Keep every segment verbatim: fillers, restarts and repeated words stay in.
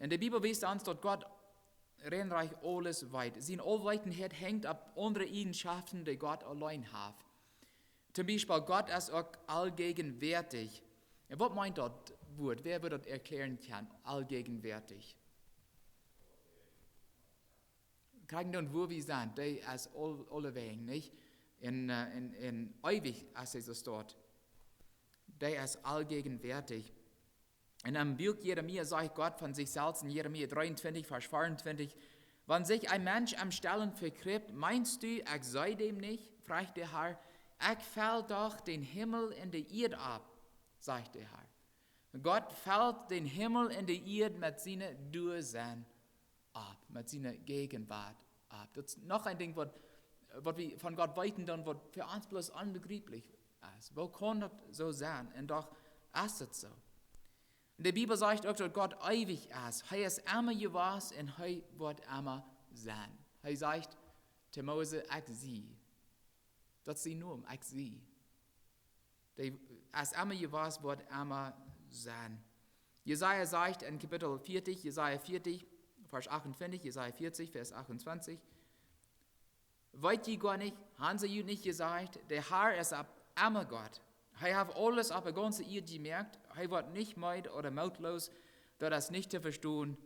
Un de Bibel wiest ons, daut Gott reinrajcht aules weet. Siene Aulwetenheit hengt opp aundre Eejenschaften, dee Gott auleen haft. Toom Biespel, Gott es uk allgegenwärtig. Un waut meent daut Wuat? Wäa wudd daut erkjläaren kjennen? Allgegenwärtig. Kjikj dan, wua wie sent. Dee es aul-, aulewäajen, nich? Un, äh, un, un eewich es hee soo doa. Dee es allgegenwärtig. Un em Buak Jeremia sajcht Gott von sikj selfst en Jeremia dreeuntwintich, Varsch veeruntwintich: "Wan sikj een Mensch em Stellen vekjriept, meenst du, ekj see dän nich?" froagt de Herr. "Ekj felt doch dän Himmel un de Ieed opp", sajcht de Herr. Gott felt dän Himmel un de Ieed met sien Doasennen opp, met siene Jäajenwoat opp. Daut es noch een Dinkj, waut, waut wie von Gott weeten doonen, waut fa ons bloos onbegrieplich es. Woo kaun daut soo sennen? Un doch es et soo. De Bibel sajcht uk, daut Gott eewich es. Hee es emma jewast un hee woat emma sennen. Hee sajcht to Mose: "Ekj sie." Daut es sien Nomen, "Ekj sie." Dee es emma jewast, woat emma sennen. Jesaja sajcht en Kapitel vieetich, Jesaja vieetich, Varsch achtuntwintich, Jesaja vieetich, Varsch achtuntwintich: "Weet jie goanich, han see junt nich jesajcht, de Herr es opp emma Gott? Hee haft aules opp de gaunze Ieed jemoakt, hee woat nich meed ooda mootloos, daut es nich to vestonen,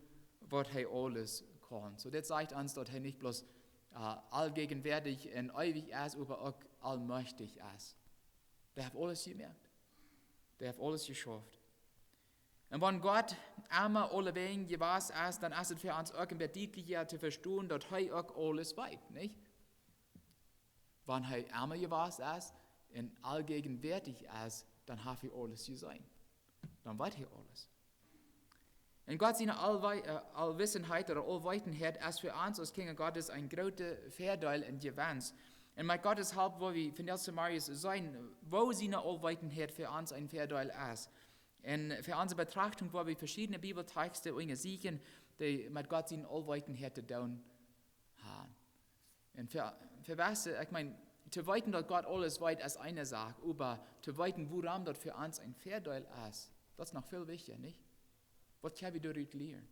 waut hee aules kaun." Soo, dit sajcht ons, daut hee nich bloos, äh, allgegenwärtig un eewich es, oba uk aulmajchtich es. Dee haft aules jemoakt. Dee haft aules jeschauft. Un wan Gott emma aulewäajen jewast es, dan es et fa ons uk een bät dietlicha to vestonen, daut hee uk aules weet, nich? Wan hee emma jewast es un allgegenwärtig es, dan haft hee aules jeseenen. Dan weet hee aules. Un Gott siene Allwei-, äh, Allwissenheit ooda Aulwetenheit es fa ons aus Kjinja Gottes een groota Väadeel un Jewenst. Un met Gott siene Help woa wie vondoag zemorjes seenen, woo siene Aulwetenheit fa ons een Väadeel es. Un fa onse Betrachtunk woa wie veschiedne Bibeltexten unjasieekjen, dee met Gott siene Aulwetenheit to doonen haben. Un fa, fa waut, ekj meen, to weeten, daut Gott aules weet, es eene Sach, oba to weeten, wuarom daut fa ons een Väadeel es, daut es noch väl wichtja, nich? Waut kjenn wie doarut lieren?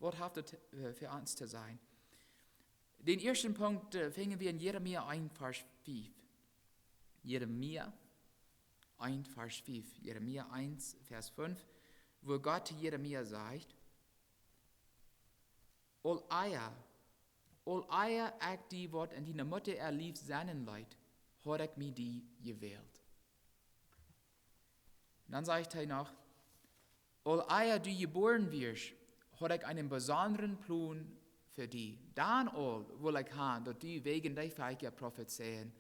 Waut haft et, äh, fa ons to sajen? Dän ieeschten Punkt, äh, finjen wie en Jeremia eent, Varsch fief. Jeremia eent, Varsch fief. Jeremia eent, Varsch fief, wua Gott to Jeremia sajcht: "Aul ea, aul ea ekj die waut en diene Mutta äa Lief sennen leet, haud ekj mie die jewält." Un dan sajcht hee noch: "Aul ea du jebuaren wieescht, haud ekj eenen besondren Plon fa die. Dan aul wull ekj han, daut du wäajen dee Velkja profezeien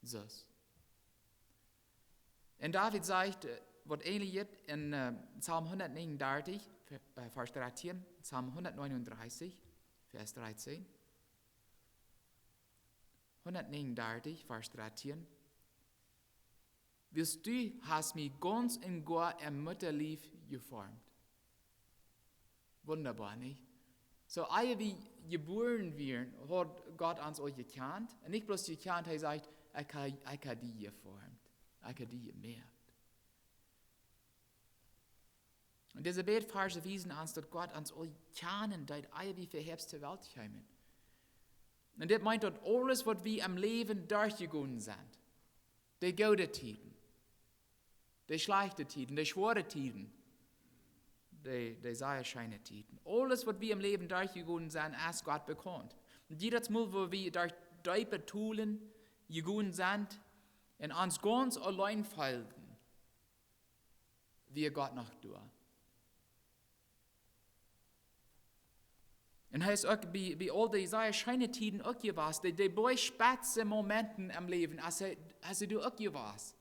sullst." Un David sajcht, äh, waut ähnlichet en, äh, Psalm hundatnegenundartich, Ve-, äh, Varsch dartieen, Psalm hundatnegenundartich, Varsch dartieen. Hundatnegenundartich, Varsch dartieen: "Wiels du hast mie gaunz un goa em Muttalief jeformt." Wundaboa, nich? Soo, ea wie jebuaren wieren, haud Gott ons aul jekjant. Un nich bloos jekjant, hee sajcht: "Ekj ha, ekj ha die jeformt. Ekj ha die jemoakt." Un dise beid Varsch wiesen ons, daut Gott ons aul kjanen deed, ea wie väahops to Welt kjeemen. Un dit meent, daut aules, waut wie em Läwen derchjegonen sent, de goode Tieden, de schlajchte Tieden, de schwoare Tieden, de, de sea scheene Tieden, aules, waut wie em Läwen derchjegonen sent, es Gott bekaunt. Un jiedet Mol, wua wie derch deepe Tolen jegonen sent un ons gaunz auleen feelden, wia Gott noch doa. Un hee es uk bie, bie aul dee sea scheene Tieden uk jewast. Dee, dee bie spetze Momenten em Läwen, es hee, es hee doa uk jewast.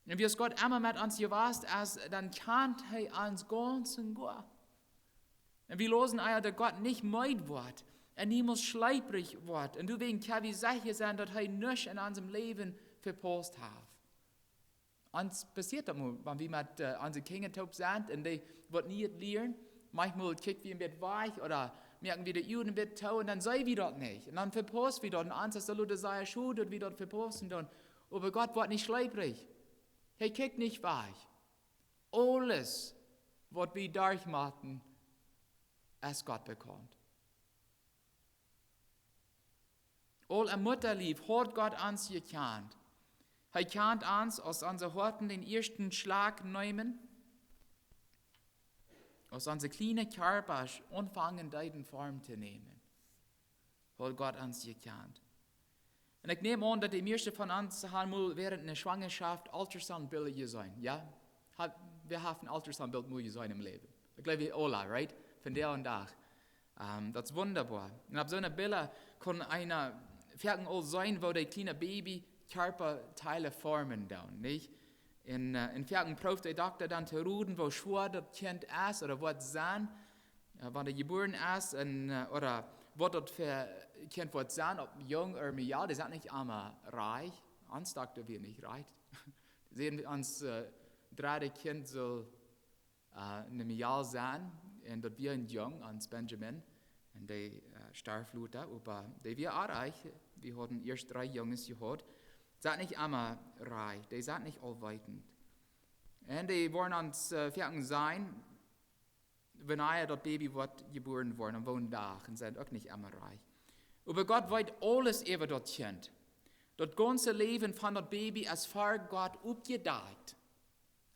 Un wiels Gott emma met ons jewast es, dan kjant hee ons gaunz un goa. Un wie läsen ea, daut Gott nich meed woat un niemols schleprich woat. Un doawäajen kjenn wie secha sennen, daut hee nuscht en onsem Läwen vepaust haft. Ons passieet daut mau, wan wie met, äh, onse Kjinja toop sent un dee waut Nieet lieren. Maunchmol kjikj wie een bät wajch ooda moak wie de Uagen een bät too un dan see wie daut nich. Un dan vepaus wie daut. Un ons es daut sea schod, daut wie daut vepausen doonen. Oba Gott woat nich schleprich. Hee kjikjt nich wajch. Aules, Waut wie derchmoaken, es Gott bekaunt. Aul em Muttalief haud Gott ons jekjant. Hee kjant ons, aus onse Hoaten dän ieeschten Schlach neemen, aus onse kjliene Kjarpasch aunfangen deeden Form to nämen, haud Gott ons jekjant. Un ekj näm aun, daut de mieeschte von ons han mol wäarent eene Schwangerschaft Ultrasoundbilda jeseenen, jo? Ha-, wäa haft een Ultrasoundbilt mol jeseenen em Läwen? Ekj jleew, wie aula, right? Vondoag dän Dach. Ähm, daut es wundaboa. Un opp soone Bilda kaun eena foaken aul seenen, woo de kjliene Baby-Kjarpadeele formen doonen, nich? Un, äh, un foaken proowt de Dokta dan to roden, woo schwoa daut Kjint es ooda woat sennen, äh, wan et jebuaren es, un, äh, ooda waut daut fa Kjint woat sennen, auf Jung ooda Mejal, dee sent nich emma rajcht. Ons Dokta wia nich rajcht. Säd ons, äh, dredde Kjint sull, äh, een Mejal sennen, un daut wia een Jung, ons Benjamin, un dee, äh, storf lota, oba dee wia oajch, wie hauden ieescht dree Junges jehaut, sent nich emma rajcht, dee sent nich aulweetend. Un dee woaren ons, äh, foaken seenen, wanea daut Baby woat jebuaren woaren, aun woon Dach, un sent uk nich emma rajcht. Oba Gott weet aules äwa daut Kjint. Daut gaunze Läwen von daut Baby es ver Gott oppjedakjt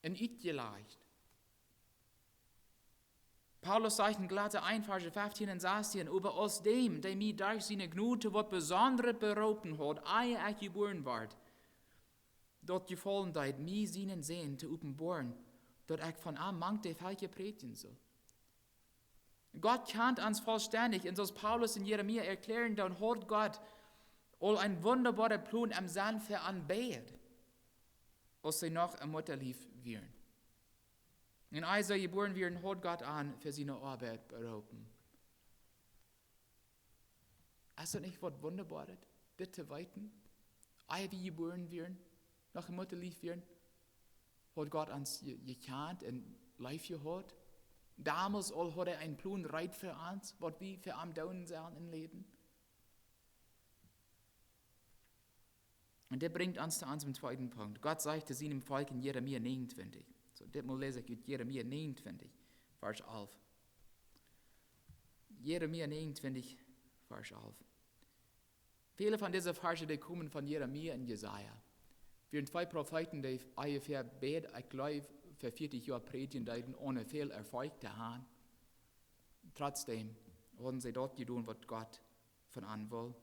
un utjelajcht. Paulus sajcht en Galata eent, Varsch feftieen un sastieen: "Oba aus däm, dee mie derch siene Jnod to waut Besondret beroopen haud, ea ekj jebuaren wort, daut jefaulen deed, mie sienen Sän to openboaren, daut ekj von am mank de Velkja prädjen sull." Gott kjant ons vollstendich, un soo aus Paulus un Jeremia erkjläaren, dan haud Gott aul een wundaboaren Plon em Senn fa an beid, aus see noch em Muttalief wieren. Un aus see jebuaren wieren, haud Gott an fa siene Oabeit beroopen. Es daut nich waut Wundaboaret, dit to weeten? Ea wie jebuaren wieren, noch em Muttalief wieren, haud Gott ons je-, jekjant un leef jehaut. Domols aul haud hee een Plon reed fa ons, waut wie fa am doonen sellen em Läwen. Un dit brinjt ons to onsen tweeden Punkt. Gott sajcht to sienem Volkj en Jeremia negenuntwintich. Soo, dit mol läs ekj ut Jeremia negenuntwintich, Varsch alf. Jeremia negenuntwintich, Varsch alf. Väle von dise Varsch, dee komen von Jeremia un Jesaja. Wieren twee Profeeten, dee onjefäa beid, ekj jleew, fa vieetich Joa prädjen deeden, onen väl Erfolg to haben. Trotzdäm hauden see daut jedonen, waut Gott von an wull.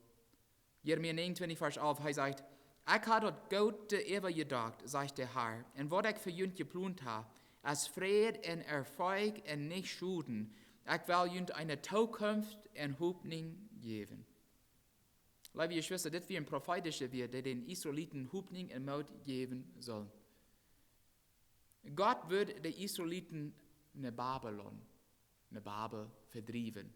Jeremia negenuntwintich, Varsch alf, hee sajcht: "Ekj hab daut Goode äwajedocht, sajcht de Herr, un waut ekj fa junt jeplont hab, es Fräd un Erfolg un nich Schoden. Ekj well junt eene Tookunft un Hopninj jäwen." Leewe Jeschwista, dit wia een profeetischa Wieed, dee dän Israeliten Hopninj un Moot jäwen sull. Gott wudd de Israeliten no Babylon, no Babel vedriewen.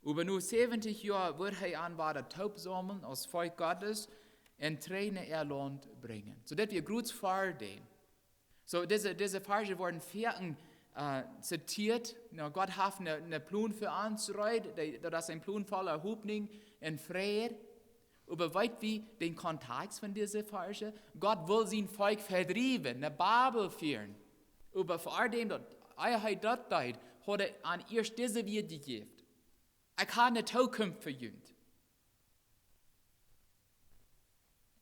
Oba no säwentich Joa wudd hee an wada toopsaumlen aus Volkj Gottes un trigj no äa Launt brinjen. Soo, dit wia groots ver däm. Soo, dise, dise Varsch woaren foaken, äh, zitieet. Nu, Gott haft een, een Plon fa ons reed, dee, daut es een Plon voll Hopninj un Fräd. Oba weet wie dän Kontext von dise Varsch? Gott wull sien Volkj vedriewen, no Babel fieren. Oba ver däm daut, ea hee daut deed, haud hee an ieescht dise Wieed jejäft: "Ekj hab eene Tookunft fa junt."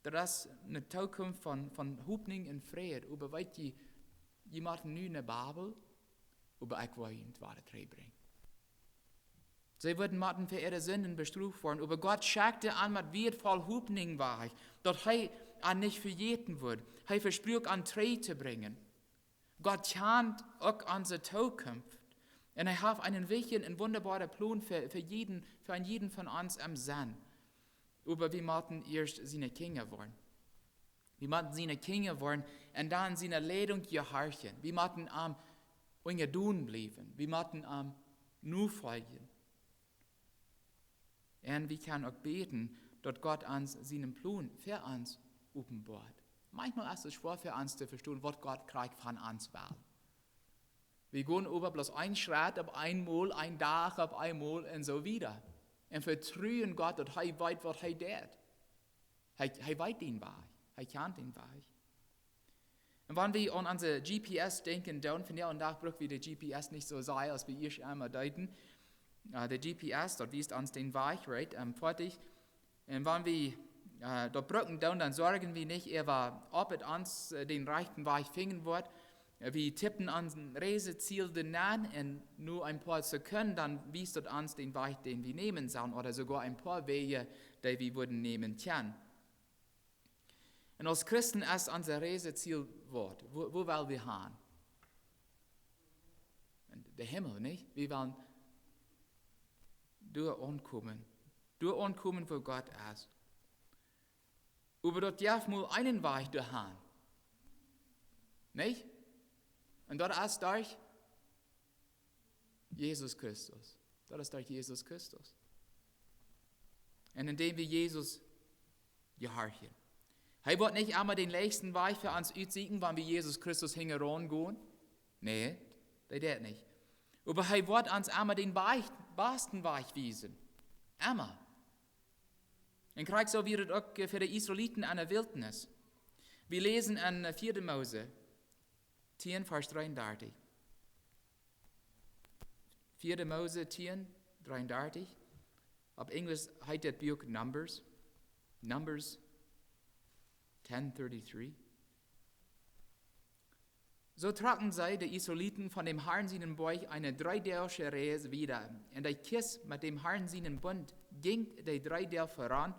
Daut es eene Tookunft von, von Hopninj un Fräd. Oba weet jie, jie motten nu no Babel, oba ekj woa junt wada trigj brinjen. See wudden motten fa äare Sinden bestroft woaren, oba Gott schekjt an met Wieed voll Hopninj wajch, daut hee an nich vejäten wudd. Hee vesprakjt an trigj to brinjen. Gott kjant uk onse Tookunft. Un hee haft eenen wichtjen un wundaboaren Plon fa, fa jieda, fa jieda von ons em Senn. Oba wie motten ieescht siene Kjinja woaren. Wie motten siene Kjinja woaren un dan siene Leidunk jehorchen. Wie motten am unjadon bliewen. Wie motten am nofoljen. Un wie kjennen uk bäden, daut Gott ons sienen Plon fa ons openboat. Maunchmol es et schwoa fa ons to vestonen, waut Gott krakjt von ons well. Wie gonen äwa bloos een Schrett opp eemol, een Dach opp eemol un soo wieda. Un vetruen Gott, daut hee weet, waut hee deit. Hee, hee weet dän Wajch. Hee kjant dän Wajch. Un wan wie aun onse G P S denkjen, dan vondoag dän Dach bruck wie de G P S nich soo sea aus wie ieescht emma deeden. Äh, de G P S, daut wiest ons dän Wajch, right? Ähm, foadich. Un wan wie, äh, daut brucken doonen, dan sorjen wie nich äwa, auf et ons, äh, dän rajchten Wajch finjen woat. Äh, wie tippen ons Reiseziel doa nenn un no een poa Sekunden, dan wiest daut ons dän Wajch, dän wie nämen sellen, ooda soogoa een poa Wäaj, dee wie wudden nämen kjennen. Un aus Christen es ons Reiseziel waut? Wua, wua well wie han? De Himmel, nich? Wie wellen doa aunkomen. Doa aunkomen, wua Gott es. Oba daut jeft mau eenen Wajch doa han. Nich? Un daut es derch Jesus Christus. Daut es derch Jesus Christus. Un endäm wie Jesus jehorchen. Hee woat nich emma dän leichten Wajch fa ons utsieekjen, wan wie Jesus Christus hinjaraun gonen. Nä, dee deit nich. Oba hee woat ons emma dän Wajch, basten Wajch wiesen. Emma. Un krakjt soo wia et uk, äh, fa de Israeliten enne Wiltnis. Wie läsen en, äh, vieede Mose tieen, Varsch dreeundartich. Vieede Mose tieen, dreeundartich. Opp Enjlisch heet daut Buak Numbers. Numbers ten thirty-three. Soo trocken see, de Israeliten, von däm Harn sienen Boajch eene dreedoagsche Reis wieda. Un de Kjist met däm Harn sienen Bunt jinkj de dree Doag veran,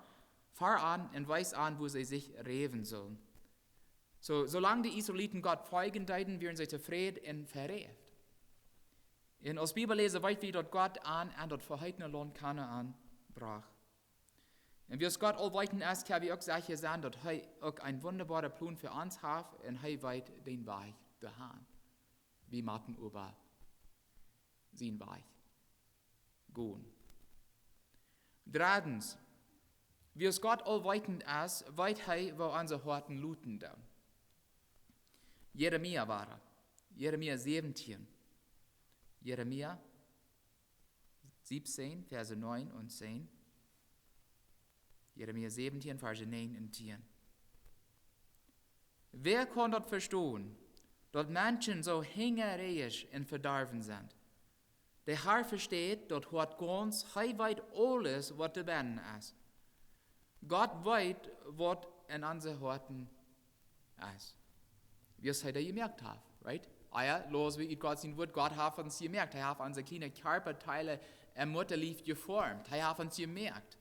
veran un wees aun, wua see sikj räwen sullen. Soo, soo lang de Israeliten Gott foljen deeden, wieren see tofräd un veräft. Un aus Bibelläsa weet wie, daut Gott an, an daut veheetne Launt Kanaan brocht. Un wiels Gott aulweetend es, kjenn wie uk secha sennen, daut hee uk een wundaboaren Plon fa ons haft un hee weet dän Wajch doa han. Wie motten oba sienen Wajch gonen. Dreddens, wiels Gott aulweetend es, weet hee, woo onse Hoaten luten doonen. Jeremia wada. Jeremia säwentieen. Jeremia siebzehn, Verse neun und zehn. Jeremia säwentieen, Verse neun und zehn. Wäa kaun daut vestonen, daut Menschen soo hinjarisch un vedorwen sent? De Har vesteit daut Hoat gaunz, hee weet aules, waut doabennen es. Gott weet, waut en onse Hoaten es. Wiels hee dee jemoakt haft, right? Ah jo, läs wie ut Gott sien Wuat, Gott haft ons jemoakt. Hee haft onse kjliene Kjarpadeele em Muttalief jeformt. Hee haft ons jemoakt.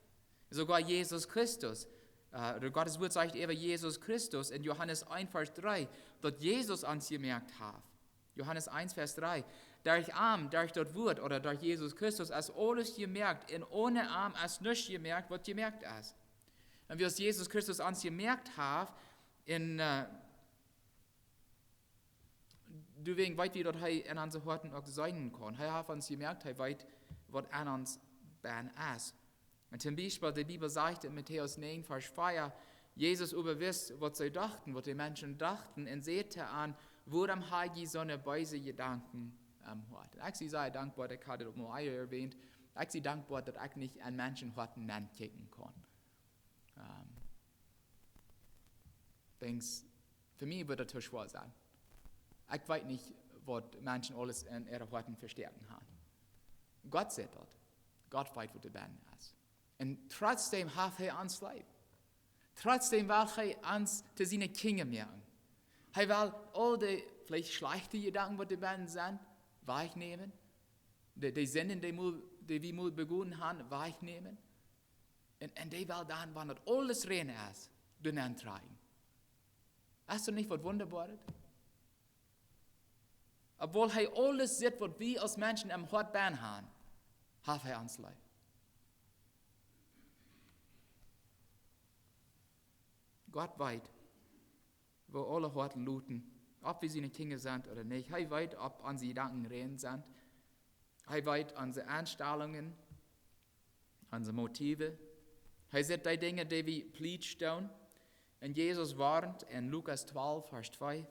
Soogoa Jesus Christus, äh, Gott sien Wuat sajcht äwa Jesus Christus en Johanes eent, Varsch dree, daut Jesus ons jemoakt haft. Johanes eent, Varsch dree. Derch am, derch daut Wuat, ooda derch Jesus Christus, es aules jemoakt, un onen am es nuscht jemoakt, waut jemoakt es. Un wiels Jesus Christus ons jemoakt haft, un, äh, doawäajen weet wie, daut hee en onse Hoaten uk seenen kaun. Hee haft ons jemoakt, hee weet, waut en ons bennen es. Un toom Biespel, de Bibel sajcht en Matäus näajen, Varsch vea, Jesus oba wist, waut see dochten, waut de Menschen dochten, un säd to an: Wuarom ha jie soone beese Jedanken em Hoat? Un ekj sie sea dankboa, ekj haud daut mol ea erwähnt, ekj sie dankboa, daut ekj nich en Menschen Hoaten nenkjikjen kaun. Ähm, denkjst, fa mie wudd daut too schwoa sennen. Ekj weet nich, waut Menschen aules en äare Hoaten vestäaken han. Gott sitt daut. Gott weet, waut doabennen es. Un trotzdäm haft hee ons leef. Trotzdäm well hee ons to siene Kjinja moaken. Hee well aul de veleicht schlajchte Jedanken, waut doabennen sent, wajchnämen. De, de Sinden, dee mol, dee wie mol begonen han, wajchnämen. Un, un dee well dan, wan daut aules rein es, doa nenntrakjen. Es daut nich waut Wundaboaret? Obwohl hee aules sitt, waut wie aus Menschen em Hoat bennen han, haft hee ons leef. Gott weet, woo aule Hoaten luten, auf wie siene Kjinja sent ooda nich. Hee weet, auf onse Jedanken rein sent. Hee weet onse Enstalungen, onse Motive. Hee sitt dee Dinja, dee wie plietsch doonen. Un Jesus woarnt en Lukas twalf, Varsch twee.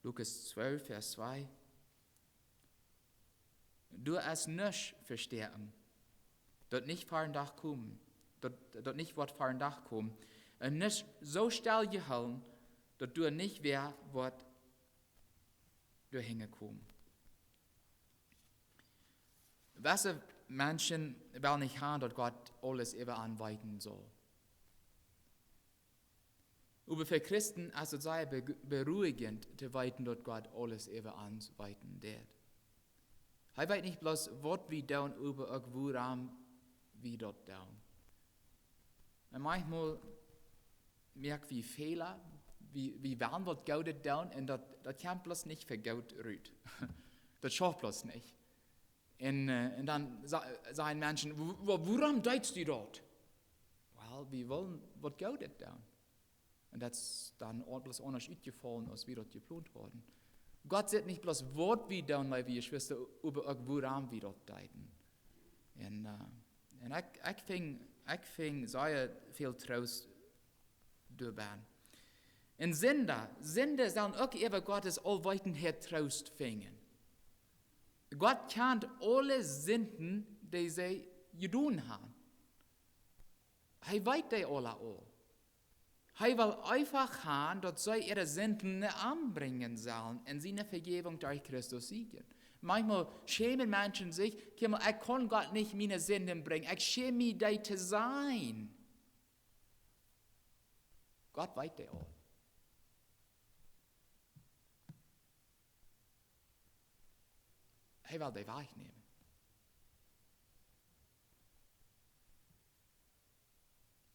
Lukas twalf, Varsch twee. Doa es nuscht vestäaken, daut nich ver dän Dach komen, daut, daut nich woat ver dän Dach komen. Un nuscht soo stell jehoolen, daut doa nich wäa woat doahan komen. Wesse Menschen wellen nich han, daut Gott aules äwa an weeten saul. Oba fa Christen es et sea be-, beruhigend to weeten, daut Gott aules äwa ons weeten deit. Hee weet nich bloos, waut wie doonen, oba uk wuarom wie daut doonen. Un maunchmol moak wie Fäla, wie, wie wellen waut Goodet doonen, un daut, daut kjemt bloos nich fa goot rut. Daut schauft bloos nich. Un, äh, un dan sa-, sajen Menschen: "Wo-, wo-, wuarom deetst du daut?" Well, wie wellen waut Goodet doonen. Un daut es dan bloos aundasch utjefollen, aus wie daut jeplont hauden. Gott sitt nich bloos, waut wie doonen, leewe Jeschwista, oba uk wuarom wie daut deeden. Un, äh, un ekj, ekj finj, ekj finj sea väl Troost doabennen. Un Sinda, Sinda sellen uk äwa Gottes Aulwetenheit Troost finjen. Gott kjant aule Sinden, dee see jedonen haben. Hee weet dee aula aul. Hee well eefach han, daut see äare Sinden no am brinjen sellen un siene Vejäwunk derch Christus sieekjen. Maunchmol schämen Menschen sikj: "Kjikj mol, ekj kaun Gott nich miene Sinden brinjen. Ekj schäm mie, dee to sajen." Gott weet dee aul. Hee well dee wajchnämen.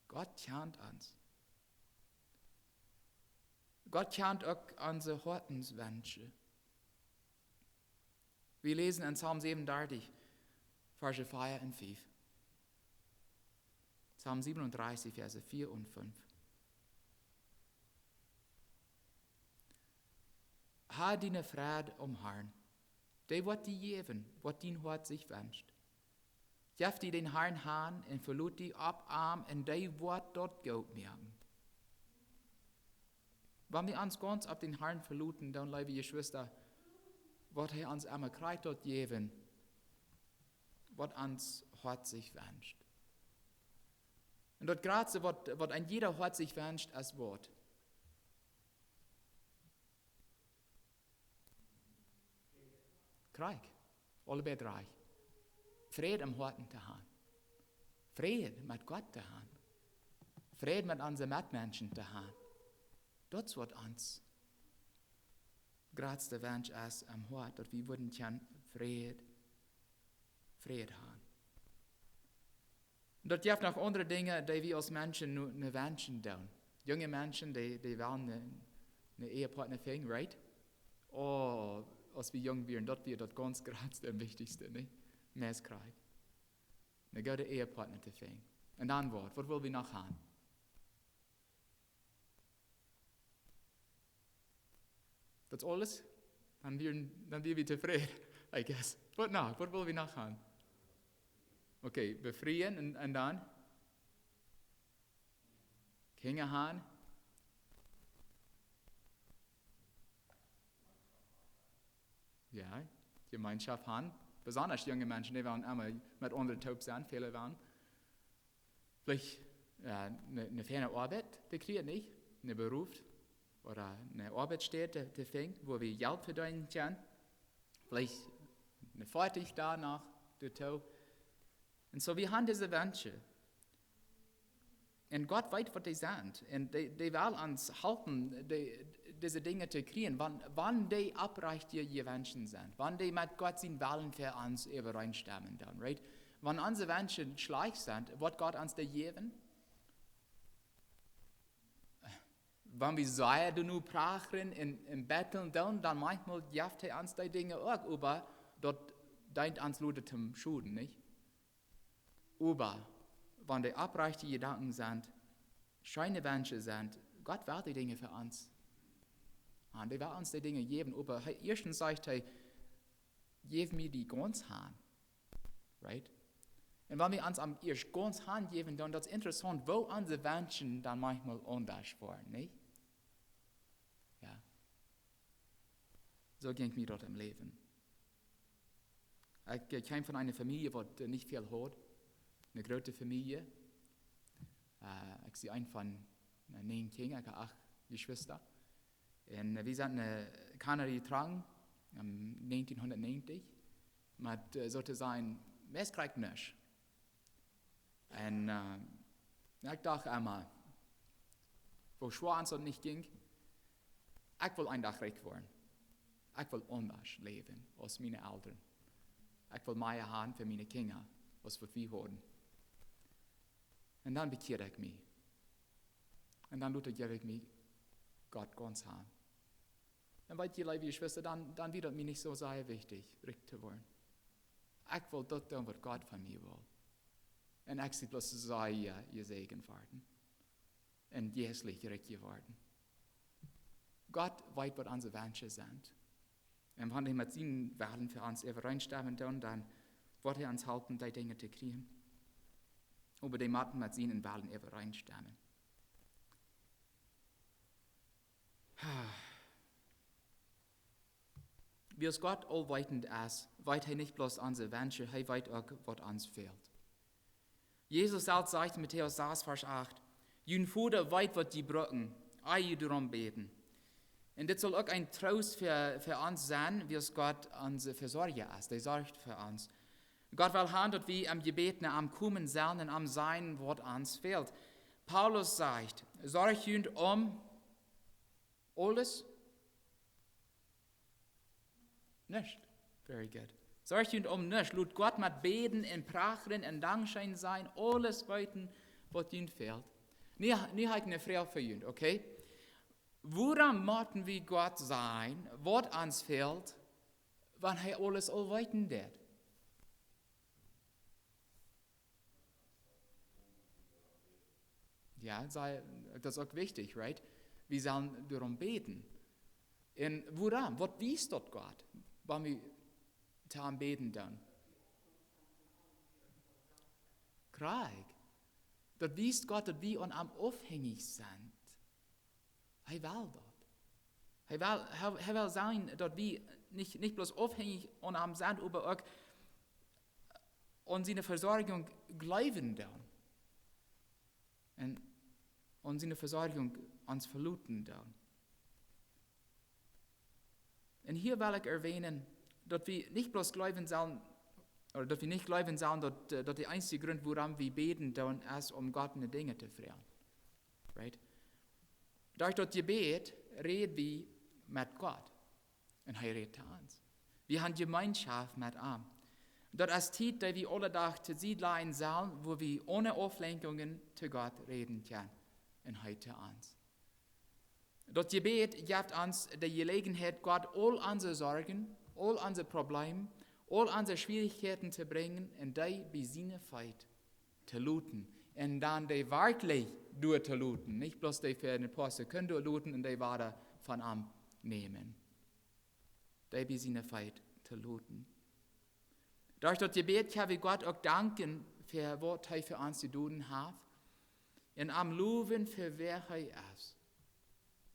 Gott kjant ons. Gott kjant uk onse Hoatenswensche. Wie läsen en Psalm siebenunddreißig, Varsch vea un fief. Psalm siebenunddreißig, Varsch vea un fief. Ha diene Freid aum Harn. Dee woat die jäwen, waut dien Hoat sikj wenscht. Jeff die dän Harn han un veloot die opp am, un dee woat daut goot moaken. Wan wie ons gaunz opp dän Harn veloten, dan, leewe Jeschwista, woat hee ons emma krakjt daut jäwen, waut ons Hoat sikj wenscht. Un daut jratste, waut, waut een jieda Hoat sikj wenscht, es waut? Krakjt. Aule beid rajcht. Fräd em Hoaten to han. Fräd met Gott to han. Fräd met onse Metmenschen to han. Daut es waut ons jratsta Wensch es em Hoat, daut wie wudden kjennen Fräd, Fräd han. Daut jeft noch aundre Dinja, dee wie aus Menschen nu, nu wenschen doonen. Junge Menschen, dee, dee wellen ne, ne Ehepartner finjen, right? Oh, aus wie jung wieren, daut wia daut gaunz jratste un wichtichste, nä? Meist krakjt. Ne goode Ehepartner to finjen. Un dan waut? Waut well wie noch han? Daut es aules? Dan wia, dan wia wie tofräd, I guess. Waut noch? Waut well wie noch han? Okay, befrieen un, un dan? Kjinja han? Jo, Jemeenschoft han. Besonda junge Menschen, dee wellen emma met aundre toop sennen, väle wellen. Veleicht, jo, ne, ne feine Oabeit to kjrieen, nich? Ne Beruf ooda ne Oabeitsstäd to, to finjen, wua wie Jelt vedeenen kjennen. Veleicht ne Foatich doano doatoo. Un soo, wie han dise Wensche. Un Gott weet, waut dee sent. Un dee, dee well ons halpen, dee, dise Dinja to kjrieen, wan, wan dee oprajchte Wenschen sent, wan dee met Gott sienen Wellen fa ons äwareenstemmen dan, right? Wan onse Wensche schlajcht sent, woat Gott ons dee jäwen? Wan wie sea doano prachren un, un betteln doonen, dan maunchmol jeft hee ons dee Dinja uk, oba daut deent ons lota toom Schoden, nich? Oba wan dee oprajchte Jedanken sent, scheene Wensche sent, Gott well dee Dinja fa ons. Un dee well ons dee Dinja jäwen, oba hee, ieeschtens sajcht hee: "Jeff mie die gaunz han." Right? Un wan wie ons am ieescht gaunz han jäwen, dan, daut es interessaunt, woo onse Wensche dan maunchmol aundasch woaren, nich? Jo. Soo jinkj mie daut em Läwen. Ekj, ekj kjeem von eene Famielje, waut, äh, nich väl haud. Eene groote Famielje. Äh, ekj sie eent von, äh, näajen Kjinja, ekj hab acht Jeschwista. Un, äh, wie sent no Kanada jetrocken, em negentien negentig, met, äh, soo to sajen, meist krakjt nuscht. Un, äh, ekj docht emma, woo schwoa ons daut nich jinkj, ekj well een Dach rikj woaren. Ekj well aundasch läwen aus miene Elren. Ekj well mea haben fa miene Kjinja aus waut wie hauden. Un dan bekjieed ekj mie. Un dan lota jeef ekj mie Gott gaunz han. Un weet jie, leewe Jeschwista, dan, dan wia daut mie nich soo sea wichtich, rikj to woaren. Ekj wull daut doonen, waut Gott von mie wull. Un ekj sie bloos soo sea jesäajent worden. Un jeistlich rikj jeworden. Gott weet, waut onse Wenschen sent. Un wan wie met sienen Wellen fa ons äwareenstemmen doonen, dan woat hee ons halpen, dee Dinja to kjrieen. Oba dee motten met sienen Wellen äwareenstemmen. Wiels Gott aulweetend es, weet hee nich bloos onse Wenschen, hee weet uk, waut ons fält. Jesus selfst sajcht en Matäus sas, Varsch acht: "Jun Voda weet, waut jie brucken, ea jie doarom bäden." Un dit saul uk een Troost fa, fa ons sennen, wiels Gott onse Vesorja es, dee sorcht fa ons. Gott well han, daut wie em Jebäd no am komen sellen un am sajen, waut ons fält. Paulus sajcht: "Sorcht junt om aules?" Nuscht. Very good. "Sorcht junt om nuscht. Lot Gott met Bäden un Prachren un Dankscheen sennen aules weeten, waut junt fält." Nu, nu hab ekj eene Froag fa junt, okay? Wuarom motten wie Gott sajen, waut ons fält, wan hee aules aul weeten deit? Jo, see, daut es uk wichtich, right? Wie sellen doarom bäden. Un wuarom? Waut wiest daut Gott, wan wie to am bäden doonen? Krakjt. Daut wiest Gott, daut wie aun am aufhenjich sent. Hee well daut. Hee well, hee, hee well sajen, daut wie nich, nich bloos aufhenjich aun am sent, oba uk aun siene Vesorjunk jleewen doonen. Un aun siene Vesorjunk ons veloten doonen. Un hia well ekj erwähnen, daut wie nich bloos jleewen sellen, ooda daut wie nich jleewen sellen, daut, äh, daut de eensje Grunt, wuarom wie bäden doonen, es om Gott no Dinja to froagen. Right? Derch daut Jebäd räd wie met Gott. Un hee rät to ons. Wie haben Jemeenschoft met am. Daut es Tiet, dee wie aule Dach to Sied lajen sellen, wua wie one Auflenkjungen to Gott räden kjennen. Un hee to ons. Daut Jebäd jeft ons de Jeläajenheit, Gott aul onse Sorjen, aul onse Probleme, aul onse Schwierichkjeiten to brinjen un dee bie siene Feet to loten. Un dan dee werkjlich doa to loten. Nich bloos dee fa een poa Sekunden doa loten un dee wada von am nämen. Dee bie siene Feet to loten. Derch daut Jebäd kjenn wie Gott uk danken fa waut hee fa ons jedonen haft. Un am lowen fa wäa hee es.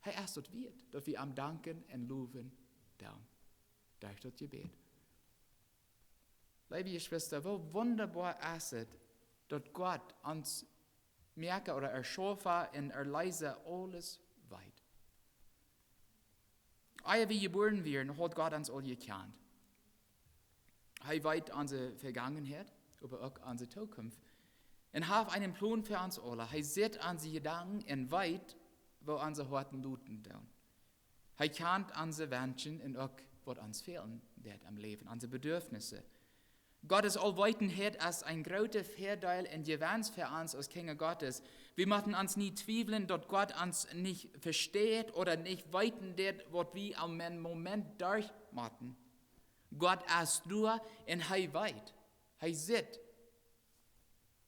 Hee es daut wieet, daut wie am danken un lowen doonen. Derch daut Jebäd. Leewe Jeschwista, woo wundaboa es et, daut Gott, ons Moaka ooda Erschaufa un Erleesa, aules weet. Ea wie jebuaren wieren, haud Gott ons aul jekjant. Hee weet onse Vegangenheit, oba uk onse Tookunft. Un haft eenen Plon fa ons aula. Hee sitt onse Jedanken un weet, woo onse Hoaten loten doonen. Hee kjant onse Wenschen un uk waut ons fälen deit em Läwen, onse Bedarfnisse. Gottes Aulweetenheit es een groota Väadeel un Jewenst fa ons aus Kjinja Gottes. Wie motten ons nie twiewlen, daut Gott ons nich vesteit ooda nich weeten deit, waut wie aum Moment derchmoaken. Gott es doa un hee weet. Hee sitt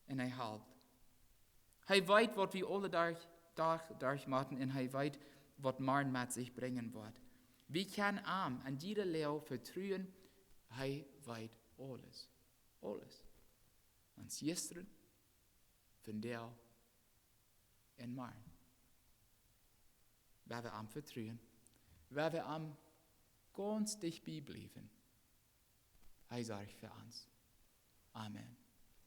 un hee halpt. Hee weet, waut wie aule Dach, Dach derchmoaken, un hee weet, waut morjen met sikj brinjen woat. Wie kjennen am en jiede Loag vetruen, hee weet aules. Aules. Ons jistren, vondoag un morjen. Wan wie am vetruen, wan wie am gaunz dicht bie bliewen, hee sorcht fa ons. Amen.